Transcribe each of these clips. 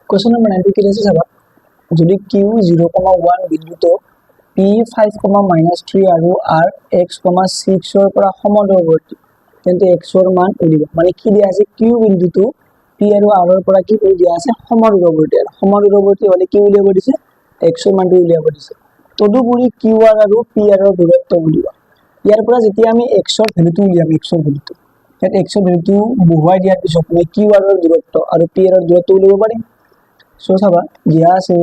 Question number নাইনটো কি আছে চাবা। যদি কিউ জিৰ' কমা ওৱান বিন্দুটো P five comma minus three আৰু আৰ এক্স কমা ছিক্সৰ পৰা সমদূৰৱৰ্তী, তেন্তে এক্সৰ মান উলিওৱা। মানে কি দিয়া আছে? কিউ বিন্দুটো পি আৰু আৰৰ পৰা কি কৰি দিয়া আছে? সমদূৰৱৰ্তী। আৰু সমদূৰৱৰ্তী হ'লে কি উলিয়াব দিছে? এক্সৰ মানটো উলিয়াব দিছে। তদুপৰি কিউ আৰ আৰু পি আৰৰ দূৰত্ব উলিওৱা। ইয়াৰ পৰা যেতিয়া আমি এক্সৰ ভেলুটো উলিয়াম, এক্সৰ ভেলুটো ইয়াত এক্সৰ ভেলুটো বহুৱাই দিয়াৰ পিছত মই কিউ আৰৰ দূৰত্ব আৰু পি আৰৰ দূৰত্ব উলিয়াব পাৰিম। চ' চাবা, দিয়া আছে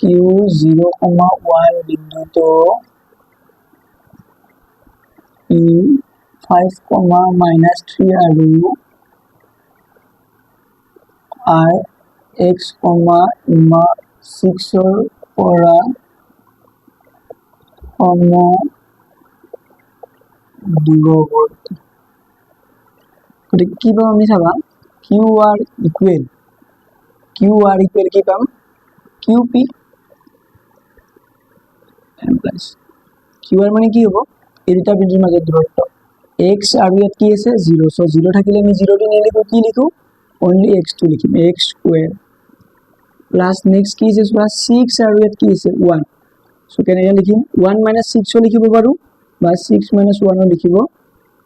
কিউ জিৰ' কমা ওৱান বিন্দুটো P five comma minus three আৰু আৰ এক্স কমা ছিক্সৰ পৰা সম দূৰৱৰ্তী। গতিকে কি পাম আমি চাবা, Q R equal কি পাম? Q P plus Q R মানে কি হ'ব? এই দুটা বিন্দুৰ মাজত দূৰত্ব এক্স আৰু ইয়াত কি আছে? জিৰ'। চ' জিৰ' থাকিলে আমি জিৰ'টো নিলিখোঁ, কি লিখোঁ? অনলি এক্সটো লিখিম, এক্স স্কুৱেৰ প্লাছ নেক্সট কি আছে চোৱা, ছিক্স আৰু ইয়াত কি আছে? ওৱান। চ' কেনেকৈ লিখিম? ওৱান মাইনাছ ছিক্সো লিখিব পাৰোঁ বা ছিক্স মাইনাছ ওৱানো লিখিব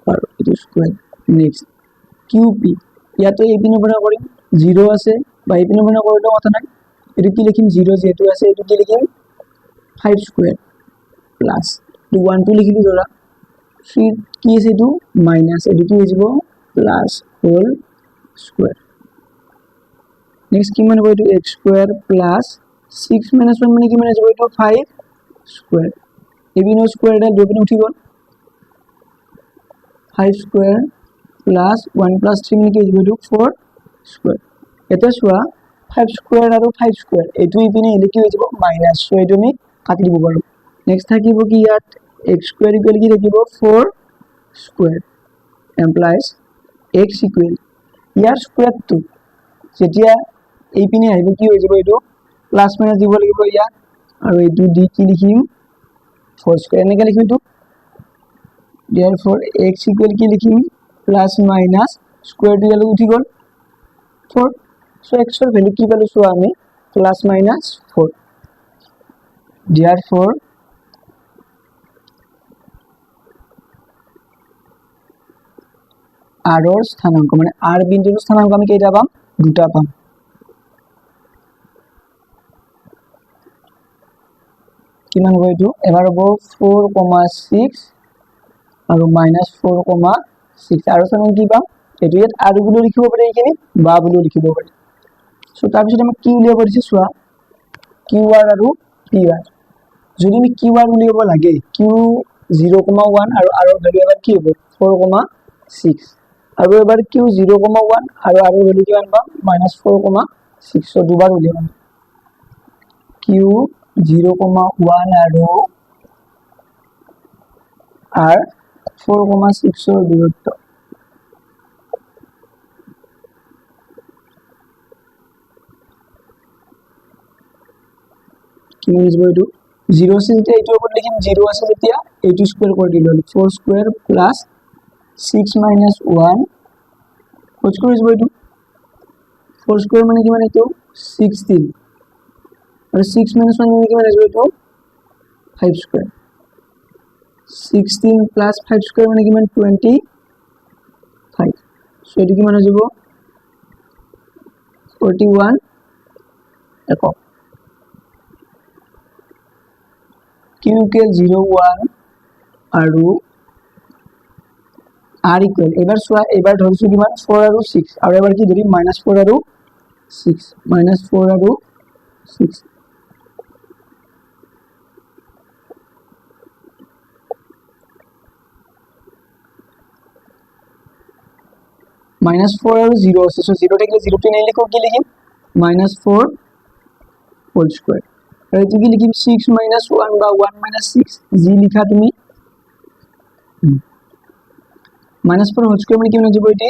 পাৰোঁ, এইটো স্কুৱেৰ। নেক্সট কিউ পি, ইয়াতো এইপিনৰ পৰা কৰিম, জিৰ' আছে বা এইপিনৰ পৰা কৰিলেও কথা নাই। এইটো কি লিখিম? জিৰ' যিহেতু আছে, এইটো কি লিখিম? ফাইভ স্কুৱেৰ প্লাছ এইটো ওৱানটো লিখিলোঁ ধৰা, থ্ৰী কি আছে এইটো মাইনাছ, এইটো কি হৈ যাব? Plus whole square. নেক্সট কিমান হ'ব এইটো? X square plus six minus one মানে কিমান হৈ যাব এইটো? Five square. এইপিনেও স্কুৱেৰ এডাল দুই পিনে উঠি গ'ল। Five square plus one plus three মানে কি হৈ যাব এইটো? Four square. এতিয়া চোৱা, ফাইভ স্কুৱেৰ আৰু ফাইভ স্কুৱেৰ, এইটো ইপিনে আহিলে কি হৈ যাব? মাইনাছ। চ' এইটো আমি কাটি দিব পাৰোঁ। নেক্সট থাকিব কি ইয়াত? এক্স স্কুৱেৰ ইকুৱেল কি থাকিব? Four square implies x equal, ইয়াৰ স্কুৱেৰটো যেতিয়া এইপিনে আহিব কি হৈ যাব এইটো? প্লাছ মাইনাছ দিব লাগিব ইয়াত আৰু এইটো দি কি লিখিম? Four square. এনেকৈ লিখিম এইটো। দিয়াৰ ফ'ৰ এক্স ইকুৱেল কি লিখিম? প্লাছ মাইনাছ স্কুৱেৰটো ইয়ালৈ উঠি গ'ল, ফ'ৰ। চ' এক্সৰ ভেলু কি পালোঁ চোৱা আমি, প্লাছ মাইনাছ ফ'ৰ। দিয়াৰ ফ'ৰ আৰৰ স্থানাংক মানে আৰ বিন্দুৰ স্থানাংক আমি কেইটা পাম? দুটা পাম। কিমান হ'ব এইটো? এবাৰ হ'ব ফ'ৰ কমা ছিক্স আৰু মাইনাছ ফ'ৰ কমা ছিক্স। আৰু স্থানাংক কি পাম? এইটো ইয়াত আৰু বুলিও লিখিব পাৰি এইখিনি, বা বুলিও লিখিব পাৰি। চ' তাৰপিছত আমাক কি উলিয়াব দিছে চোৱা, কিউ আৰ আৰু পি আৰ। যদি আমি কিউ আৰ উলিয়াব লাগে, কিউ জিৰ' কমা ওৱান আৰু আৰৰ ভেলু এবাৰ কি হ'ব? ফ'ৰ কমা ছিক্স। আৰু এবাৰ কিউ জিৰ' কমা ওৱান আৰু আৰৰ ভেলু কিমান পাম? মাইনাছ ফ'ৰ কমা ছিক্স। চ' দুবাৰ উলিয়াম আমি। কিউ জিৰ' কমা ওৱান আৰু আৰ ফ'ৰ কমা ছিক্সৰ দূৰত্ব কিমান যাব এইটো? জিৰ' আছে যেতিয়া এইটোৰ ওপৰত লিখিম, জিৰ' আছে যেতিয়া এইটো স্কুৱেৰ কৰি দিলোঁ হ'ল, four square plus six minus one four square হৈ যাব এইটো। ফ'ৰ স্কুৱেৰ মানে কিমান এইটো? ছিক্সটিন। আৰু ছিক্স মাইনাছ ওৱান মানে কিমান আহিব এইটো? Five square. 16 plus five square মানে কিমান? 25। চ' এইটো কিমান হৈ যাব? 41 একক। কিউ ইকুৱেল জিৰ' ওৱান আৰু আৰ ইকুৱেল, এইবাৰ চোৱা, এইবাৰ ধৰিছোঁ কিমান? ফ'ৰ আৰু ছিক্স। আৰু এবাৰ কি ধৰিম? মাইনাছ ফ'ৰ আৰু ছিক্স, মাইনাছ ফ'ৰ আৰু ছিক্স। মাইনাছ ফ'ৰ আৰু জিৰ' আছে। চ' জিৰ' থাকিলে জিৰ'টো নিলিখোঁ, কি লিখিম? Minus four whole square. আৰু এইটো কি লিখিম? ছিক্স মাইনাছ ওৱান বা ওৱান মাইনাছ ছিক্স, যি লিখা তুমি। মাইনাছ ফ'ৰ হোল স্কুৱেৰ মানে কিমান হৈ যাব এইটো?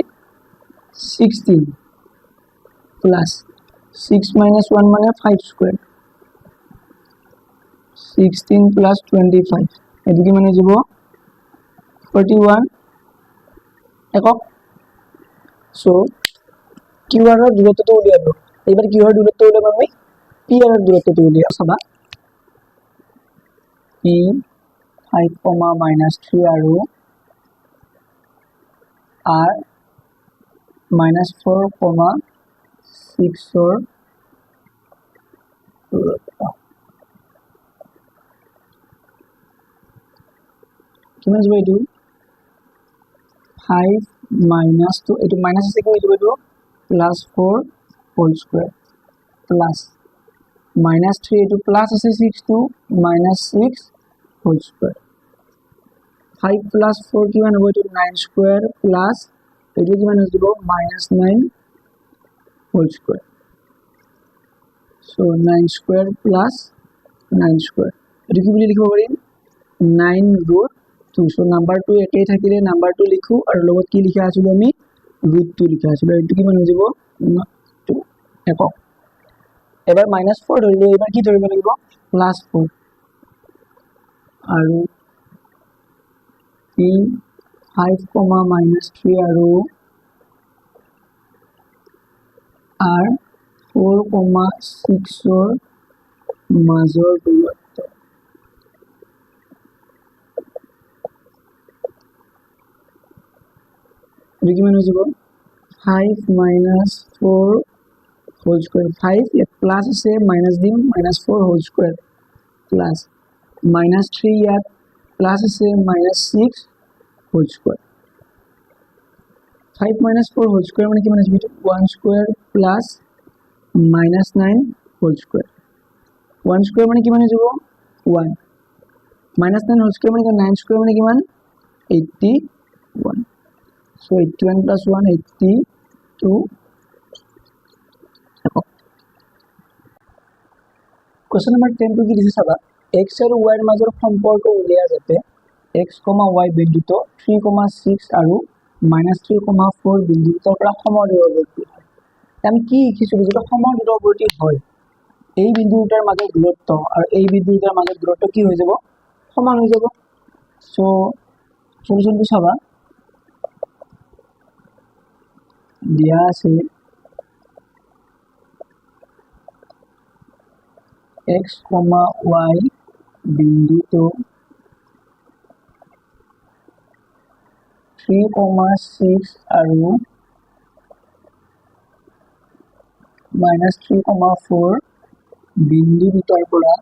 16 plus six minus one মানে five square, 16 plus 25, এইটো কিমান হৈ যাব? 41। একক। চ' কিউ আৰৰ দূৰত্বটো উলিয়ালো। এইবাৰ কিহৰ দূৰত্ব উলিয়াম আমি? পি আৰৰ দূৰত্বটো উলিয়াম। চাবা, P 5 comma -3 আৰু আৰ -4 কমা 6ৰ দূৰত্ব কিমান যাব এইটো? ফাইভ মাইনাছ টু, এইটো মাইনাছ আছে, কি হৈ যাব এইটো? Plus four whole square plus -3, এইটো প্লাছ আছে ছিক্সটো, -6 whole square. 5 plus 4 কিমান হ'ব এইটো? নাইন স্কুৱেৰ প্লাছ এইটো কিমান হৈ যাব? -9 whole square. So 9 square plus 9 square, এইটো কি বুলি লিখিব পাৰিম? Nine root two. চ' নাম্বাৰটো একেই থাকিলে নাম্বাৰটো লিখোঁ আৰু লগত কি লিখা আছিলোঁ আমি? ৰুট টু লিখা আছিলোঁ। এইটো কিমান হৈ যাব? টু একক। এবাৰ মাইনাছ ফ'ৰ ধৰিলোঁ, এইবাৰ কি ধৰিব লাগিব? Plus four. আৰু পি 5 কমা -3 আৰু আৰ 4 কমা 6ৰ মাজৰ দূৰত্ব এইটো কিমান হৈ যাব? 5 minus 4 whole square, 5 ইয়াত প্লাছ আছে, মাইনাছ দিম, -4 whole square plus -3, ইয়াত প্লাছ আছে, -6 whole square. 5 minus 4 whole square মানে কিমান আছে? 1 square plus -9 whole square. 1 square মানে কিমান হৈ যাব? 1। -9 হোল স্কুৱেৰ মানে নাইন স্কুৱেৰ মানে কিমান? 81। So 81 plus 1, 82 একক। কুৱেশ্যন নম্বৰ 10টো কি দিছে চাবা। এক্স আৰু ৱাইৰ মাজৰ সম্পৰ্ক উলিয়া যাতে এক্স কমা ৱাই বিন্দুটো 3 কমা 6 আৰু -3 কমা 4 বিন্দু দুটাৰ পৰা সমদূৰৱৰ্তী হয়। আমি কি শিকিছিলোঁ? যিটো সমদূৰৱৰ্তী হয়, এই বিন্দু দুটাৰ মাজৰ দূৰত্ব আৰু এই বিন্দু দুটাৰ মাজৰ দূৰত্ব কি হৈ যাব? সমান হৈ যাব। চ' চলিউশ্যনটো চাবা। দিয়া আছে এক্স কমা ৱাই বিন্দুটো 3 কমা 6 আৰু -3 কমা 4 বিন্দু দুটাৰ পৰা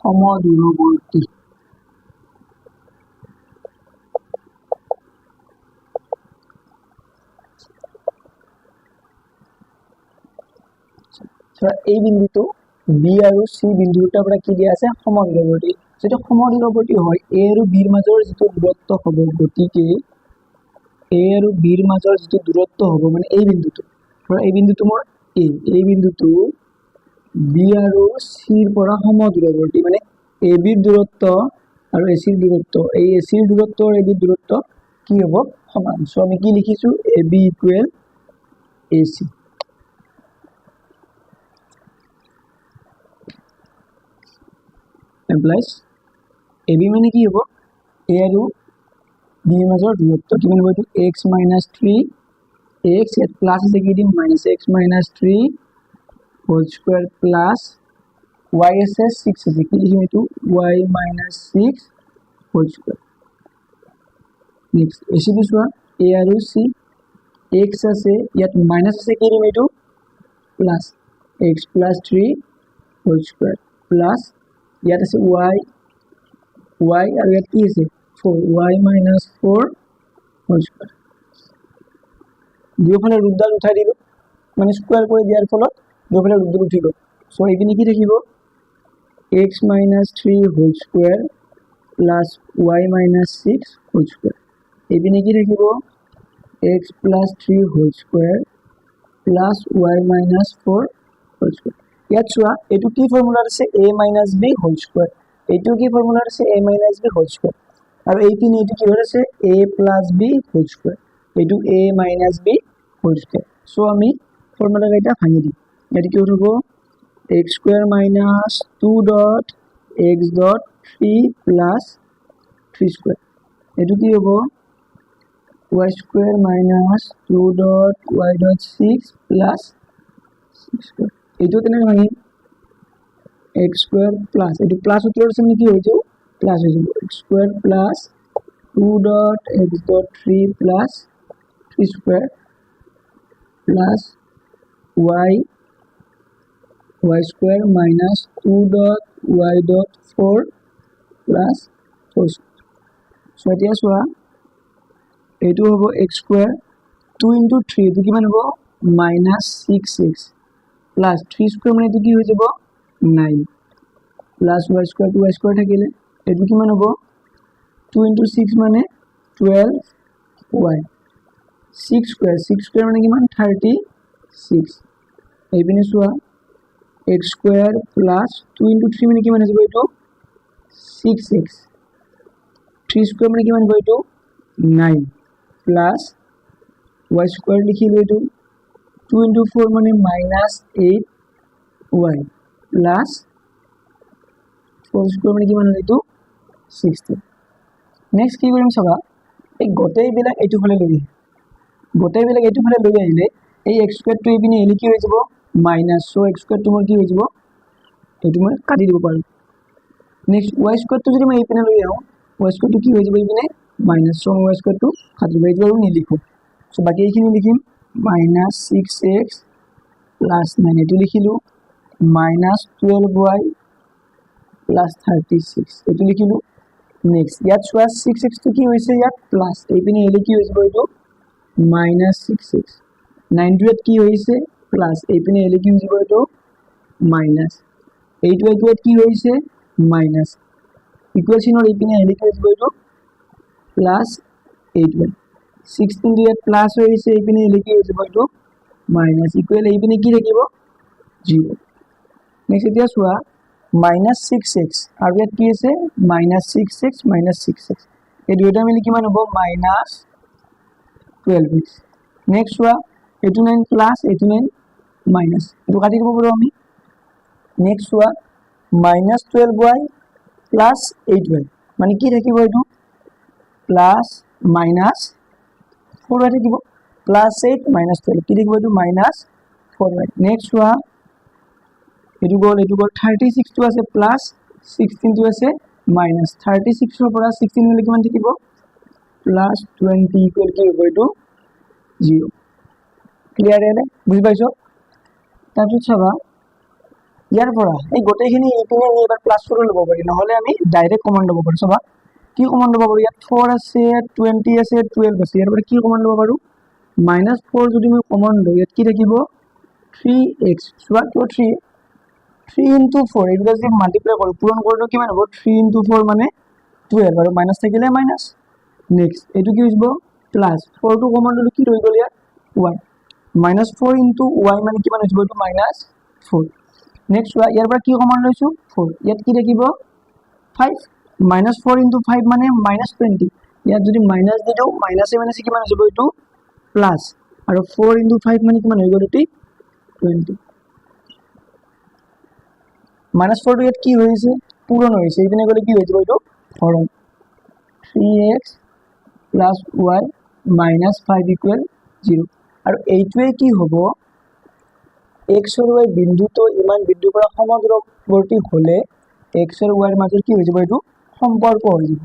সমদূৰৱৰ্তী। এই বিন্দুটো বি আৰু চি বিন্দু দুটাৰ পৰা কি দিয়া আছে? সমদূৰৱৰ্তী। যিটো সমদূৰৱৰ্তী হয়, এ আৰু বিৰ মাজৰ যিটো দূৰত্ব হ'ব, গতিকে এ আৰু বিৰ মাজৰ যিটো দূৰত্ব হ'ব, মানে এই বিন্দুটো, ধৰা এই বিন্দুটো মোৰ এ, এই বিন্দুটো বি আৰু চিৰ পৰা সমদূৰৱৰ্তী, মানে এ বিৰ দূৰত্ব আৰু এ চিৰ দূৰত্ব, এই এ চিৰ দূৰত্ব আৰু এ বিৰ দূৰত্ব কি হ'ব? সমান। চ' আমি কি লিখিছোঁ? A B equal A C implies A B মানে কি হ'ব? এ আৰু বিৰ মাজৰ দূৰত্ব কিমান হ'ব এইটো? এক্স মাইনাছ থ্ৰী এক্স, ইয়াত প্লাছ আছে, কি দিম? Minus x -3 whole square plus y আছে, ছিক্স আছে, কি লিখিম এইটো? Y -6 whole square. Next এ চিটো চোৱা। এ আৰু চি, এক্স আছে, ইয়াত মাইনাছ আছে, কি দিম এইটো? Plus x plus 3 whole square plus ইয়াত আছে ৱাই, ৱাই আৰু ইয়াত কি আছে? 4, y -4 whole square. দুয়োফালে ৰুটডাল উঠাই দিলোঁ, মানে স্কুৱেৰ কৰি দিয়াৰ ফলত দুয়োফালে ৰুটডাল উঠি গ'ল। চ' এইপিনে কি থাকিব? X -3 whole square plus y -6 whole square. এইপিনে কি থাকিব? X plus 3 whole square plus y -4 whole square. ইয়াত চোৱা, এইটো কি ফৰ্মুলাত আছে? A minus b whole square. এইটো কি ফৰ্মুলাত আছে? A minus b whole square. আৰু এইপিনে এইটো কিহত আছে? A plus b whole square. এইটো a minus b whole square. So আমি ফৰ্মুলা কেইটা ভাঙি দিম। ইয়াত কি হ'ব? X square minus 2 dot x dot three plus three square. এইটো কি হ'ব? Y square minus two dot y dot six plus six square। এইটো তেনেকৈ ভাঙিম, এক্স স্কুৱেৰ প্লাছ, এইটো প্লাছ উত্তৰ আছে মানে কি হৈ যাব? প্লাছ হৈ যাব। X square plus two dot x dot three plus three square plus y square minus two dot y dot four plus four। So এতিয়া চোৱা, এইটো হ'ব x square, two into three, এইটো কিমান হ'ব? Minus six x plus three square মানে এইটো কি হৈ যাব? Nine plus y square, two y square থাকিলে এইটো কিমান হ'ব? টু ইণ্টু ছিক্স মানে 12 y, six square, six square মানে কিমান? 36। এইপিনে চোৱা, x square plus two into three মানে কিমান হৈ যাব এইটো? Six x. থ্ৰী স্কুৱেৰ মানে কিমান হ'ব এইটো? নাইন প্লাছ why square লিখিলোঁ এইটো, টু ইণ্টু ফ'ৰ মানে minus eight y plus four square মানে কিমান হ'ল এইটো? 16। নেক্সট কি কৰিম চাবা, এই গোটেইবিলাক এইটো ফালে লৈ আহিম। গোটেইবিলাক এইটো ফালে লৈ আহিলে এই এক্স স্কুৱেৰটো এইপিনে আহিলে কি হৈ যাব? মাইনাছ। চ' এক্স স্কুৱেৰটো মোৰ কি হৈ যাব? এইটো মই কাটি দিব পাৰোঁ। নেক্সট why স্কুৱেৰটো যদি মই এইপিনে লৈ আহোঁ, why স্কুৱেৰটো কি হৈ যাব এইপিনে? মাইনাছ। চ' মই why স্কুৱেৰটো কাটি দিব, এইটো আৰু নিলিখোঁ। চ' বাকী এইখিনি লিখিম, minus six x plus nine, এইটো লিখিলোঁ, minus 12 y plus 36, এইটো লিখিলোঁ। নেক্সট ইয়াত চোৱা, ছিক্স এক্সটো কি হৈছে ইয়াত? প্লাছ। এইপিনে আহিলে কি হৈ যাব এইটো? Minus six x. নাইনটো ইয়াত কি হৈছে? প্লাছ। এইপিনে আহিলে কি হৈ যাব এইটো? মাইনাছ। এইটো ইয়াত কি হৈছে? মাইনাছ। ইকুৱেল চিনৰ এইপিনে আহিলে কি হৈ যাব এইটো? Plus eight why. ছিক্সটিনটো ইয়াত প্লাছ হৈ আহিছে, এইপিনে আহিলে কি হৈ যাব এইটো? মাইনাছ। ইকুৱেল এইপিনে কি থাকিব? জিৰ'। নেক্সট এতিয়া চোৱা, মাইনাছ ছিক্স এক্স আৰু ইয়াত কি আছে? Minus six x minus six x, এই দুয়োটা মিলি কিমান হ'ব? Minus 12 x. নেক্সট চোৱা, এইটো নাইন প্লাছ, এইটো নাইন মাইনাছ, এইটো কাটি দিব পাৰোঁ আমি। নেক্সট চোৱা, minus 12 y plus eight y মানে কি থাকিব এইটো? প্লাছ মাইনাছ ফ'ৰ why থাকিব। প্লাছ এইট মাইনাছ 12 কি থাকিব এইটো? Minus four why. Next চোৱা, এইটো গ'ল, এইটো গ'ল, 36টো আছে প্লাছ, 16টো আছে মাইনাছ। 36ৰ পৰা 16 হ'লে কিমান থাকিব? প্লাছ 20। ইকুৱেল কি হ'ব এইটো? জিৰ'। ক্লিয়াৰ এনে বুজি পাইছ? তাৰপিছত চাবা, ইয়াৰ পৰা এই গোটেইখিনি ইপিনে নি এবাৰ প্লাছ কৰি ল'ব পাৰি, নহ'লে আমি ডাইৰেক্ট কমন ল'ব পাৰোঁ। চাবা, কি কমন ল'ব পাৰোঁ? ইয়াত ফ'ৰ আছে, 20 আছে, 12 আছে। ইয়াৰ পৰা কি কমন ল'ব পাৰোঁ? মাইনাছ ফ'ৰ যদি মই কমন লওঁ, ইয়াত কি থাকিব? Three x. চোৱা, কিয় থ্ৰী? থ্ৰী ইণ্টু ফ'ৰ, এই দুটা যদি মাল্টিপ্লাই কৰোঁ, পূৰণ কৰোঁতে কিমান হ'ব? থ্ৰী ইণ্টু ফ'ৰ মানে 12 আৰু মাইনাছ থাকিলে মাইনাছ। নেক্সট এইটো কি হৈ যাব? প্লাছ ফ'ৰটো কমন ল'লে কি ৰৈ গ'ল ইয়াত? Y. Minus four into y মানে কিমান হৈ যাব এইটো? Minus four. Next চোৱা, ইয়াৰ পৰা কি কমন লৈছোঁ? ফ'ৰ। ইয়াত কি থাকিব? Five. Minus four into five মানে মাইনাছ 20। ইয়াত যদি মাইনাছ দি দিওঁ, মাইনাছে মাইনাছে কিমান হৈ যাব এইটো? প্লাছ। আৰু ফ'ৰ ইণ্টু ফাইভ মানে কিমান হৈ গ'ল এইটো? 20। মাইনাছ ফ'ৰটো ইয়াত কি হৈ আছে? পূৰণ হৈছে। এইপিনে গ'লে কি হৈ যাব এইটো? হৰণ। Three x plus y minus five equal zero। আৰু এইটোৱে কি হ'ব? এক্স আৰু why বিন্দুটো ইমান বিন্দুৰ পৰা সমদূৰৱৰ্তী হ'লে এক্স আৰু ৱাইৰ মাজত কি হৈ যাব এইটো? সম্পৰ্ক হৈ যাব।